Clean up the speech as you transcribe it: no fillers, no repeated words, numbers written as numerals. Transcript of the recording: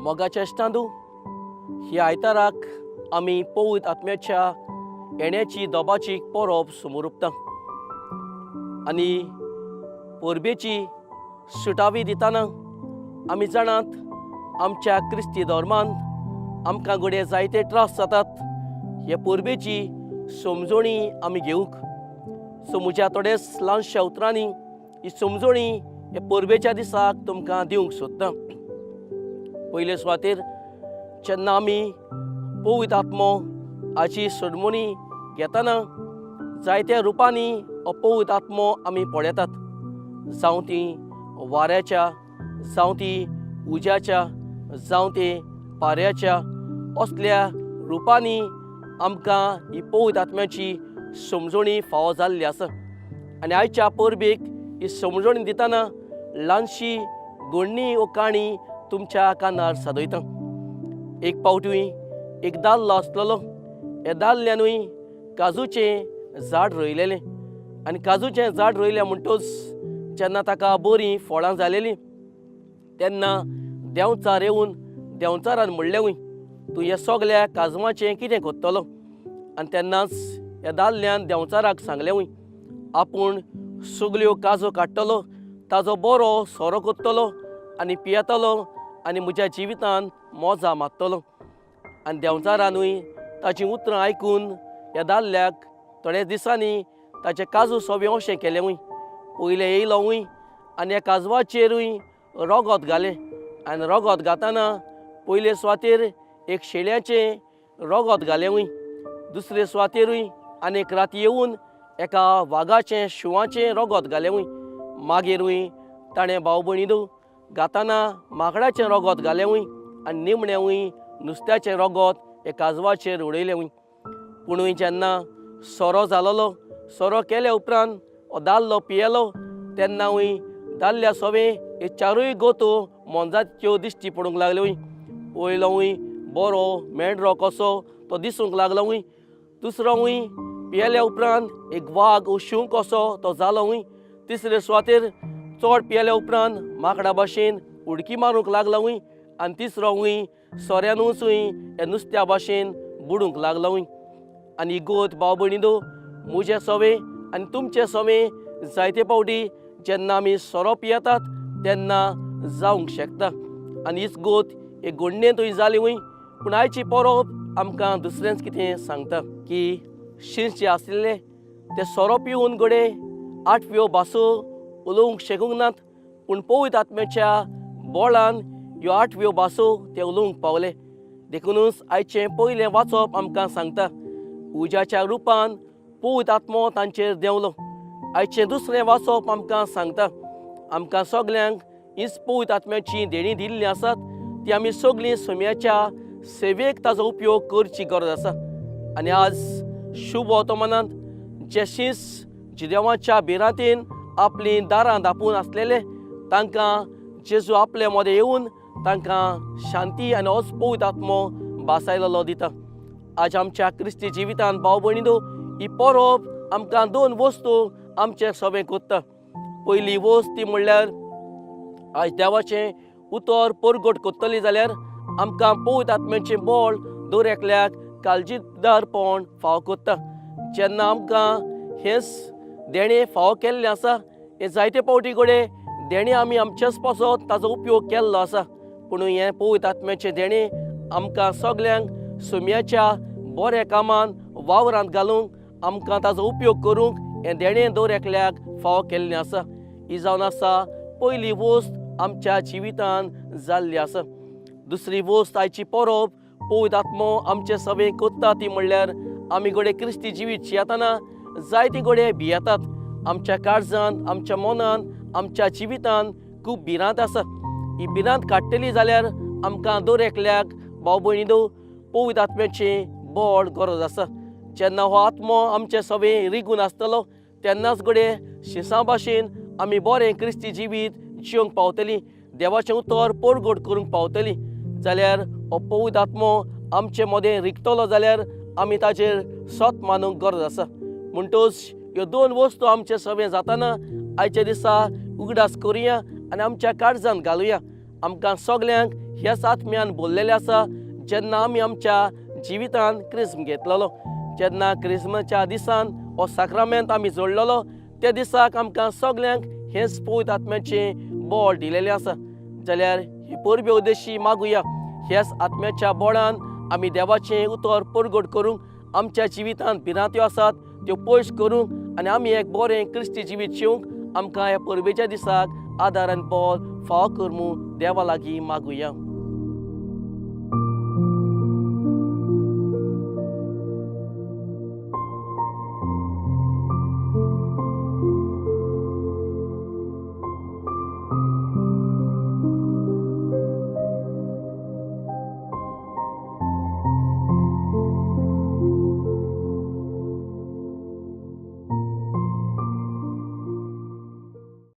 मोगाच्या इश्टांदू, ह्या आयताराक आमी पवित्र आत्म्याच्या येण्याची दोबाची परब समोर आनी परबेची सुटावी दितना आमी जाणात आमच्या क्रिस्ती धर्मान आमकां घडये जायते त्रास जातात हे परबेची समजणी आमी घेवंक. सो म्हज्या थोडेच ल्हानशा उतरांनी ही समजणी हे परबेच्या दिसाक तुमकां दिवंक सोदता. पयले सुवातेर जेन्ना आमी पवित्र आत्मो हाची सडमणी घेतना जायत्या रुपांनी हो पवित्र आत्मो आमी पळयतात, जावं ती वाऱ्याच्या, जावं ती उज्याच्या, जावं ती पाऱ्याच्या, असल्या रुपांनी आमकां ही पवित्र आत्म्याची समजणी फावो जाल्ली आसा. आनी आयच्या परबेक ही समजणी दितना ल्हानशी घडणी वो काणी तुमच्या कानार सादयता. एक पावटूय एक दादलो आसलेलो. ह्या दादल्यानूय काजूचें झाड रोयलेलें आनी काजूचें झाड रोयलें म्हणटूच जेन्ना ताका बरीं फळां जालेलीं तेन्ना देंवचार येवन देंवचारान म्हणलें, तूं ह्या सगल्या काजवाचें कितें करतलो? आनी तेन्नाच ह्या दादल्यान देंवचाराक सांगलें, आपूण सगल्यो काजो काडटलो, ताजो बरो सोरो करतलो आनी पियेतलो आनी म्हज्या जिवितान मजा मारतलो. आनी देंवचारानूय ताचीं उतरां आयकून ह्या दादल्याक थोड्या दिसांनी ताचे काजू सोबे अशें केलेंवूय. पयलें येयलोवूय आनी ह्या काजवाचेरूय रगत घालें आनी रगत घाताना पयले सुवातेर एक शेळ्याचें रगत घालेंवूय, दुसरे सुवातेरूय आनी एक राती येवन एका वागाचें शिंवाचें रगत घालेंवूय. मागीरूय ताणें भाव भयणीदू घाताना माकडाचें रगत घालेंवूय आनी निमणेंवूय नुस्त्याचें रगत हे काजवाचेर उडयलेंवूय. पुणूय जेन्ना सोरो जालोलो, सोरो केल्या उपरांत हो दादलो पियेलो तेन्नावूय दादल्या सोवें हे चारूय गोतो मोनजात्यो दिश्टी पडूंक लागल्योय. पयलोवूय बरो मेंढरो कसो तो दिसूंक लागलोवूय, दुसरोवूय पियेल्या उपरांत एक वाग ओ शींव कसो तो जालोवूय, तिसरे सुवातेर चड पियेल्या उपरांत माकडा भाशेन उडकी मारूंक लागलोवूय आनी तिसरोवूय सोऱ्यानूचूय ह्या नुस्त्या भाशेन बुडूंक लागलोवूय. आनी ही गोत भाव भयणीदो म्हजें सोवें आनी तुमचें सोवें जायते फावटी जेन्ना आमी सोरो पियेतात तेन्ना जावंक शकता. आनी हीच गोत एक घडणेंतूय जाली वय. पूण आयची परब आमकां दुसरेंच कितें सांगता की शिंस जे आशिल्ले ते सोरो पिवन घडये आठव्यो भासो उलोवंक शकूंक नात, पूण पवित्र आत्म्याच्या बोळान ह्यो आठव्यो भासो ते उलोवंक पावले. देखुनूच आयचें पयलें वाचप आमकां सांगता उज्याच्या रुपान पवित्र आत्मो तांचेर देंवलो. आयचें दुसरें वाचप आमकां सांगता आमकां सगल्यांक हीच पवित्र आत्म्याची देणी दिल्ली आसात ती आमी सगळीं सोम्याच्या सेवेक ताजो उपयोग करची गरज आसा. आनी आज शुभ वर्तमानांत जे शीस जिदेवाच्या भिरांतेन आपलीं दारां धांपून आसलेले तांकां जेजू आपले मदें येवन तांकां शांती आनी होच पवित्र आत्मो भासायलेलो दिता. आज आमच्या क्रिस्ती जिवितांत भाव भयणीदो ही परब आमकां दोन वस्तू आमचे सभें कोत्ता. पयली वस्त ती म्हणल्यार आज देवाचें उतर परगट करतली जाल्यार आमकां पवित्र आत्म्याचें बळ दर एकल्याक काळजीदारपण फावो करता. जेन्ना आमकां हेंच देणें फावो केल्लें आसा, हें जायते फावटी घडये देणें आमी आमचेच पासत ताजो उपयोग केल्लो आसा, पूण हें पवित्र आत्म्याचें देणें आमकां सगल्यांक सोम्याच्या बऱ्या कामान वावरांत घालूंक आमकां ताजो उपयोग करूंक हें देणें दर एकल्याक फावो केल्लें आसा. ही जावन आसा पयली वस्त आमच्या जिवितान जाल्ली आसा. दुसरी वस्त आयची परब पवित्र आत्मो आमचे सभें करता ती म्हणल्यार आमी घडये क्रिस्ती जिवीत जियेतना जायती घडये भियेतात. आमच्या काळजान, आमच्या मनान, आमच्या जिवितान खूब भिरांत आसा. ही भिरांत काडटली जाल्यार आमकां दर एकल्याक भाव भयणीदो पवित्र आत्म्याचें बळ गरज आसा. जेन्ना हो आत्मो आमचे सभें रिगून आसतलो तेन्नाच घडये शिसां भाशेन आमी बरें क्रिस्ती जिवीत जियोंक पावतली, देवाचें उतर परगट करूंक पावतली. जाल्यार हो पवित्र आत्मो आमचे मदें रिगतलो जाल्यार आमी ताचेर सत मानूंक गरज आसा. म्हणटूच ह्यो दोन वस्तू आमचे सभें जाताना आयच्या दिसा उगडास करुया आनी आमच्या काळजांत घालुया. आमकां सगल्यांक ह्याच आत्म्यान बोल्लेलें आसा जेन्ना आमी आमच्या जिवितान क्रिज्म घेतलेलो. जेन्ना क्रिज्माच्या दिसान हो साक्रामेंत आमी जोडलेलो त्या दिसाक आमकां सगल्यांक हेंच पवित्र आत्म्याचें बळ दिलेलें आसा. जाल्यार ही परबे उद्देशी मागुया ह्याच आत्म्याच्या बळान आमी देवाचें उतर परगट करूंक, आमच्या जिवितांत भिरांत्यो आसात त्यो पयस करूंक आनी आमी एक बरें क्रिस्ती जिवीत शिवंक आमकां ह्या परबेच्या दिसाक आदार आनी बळ फावो कर म्हूण देवा लागीं मागुया.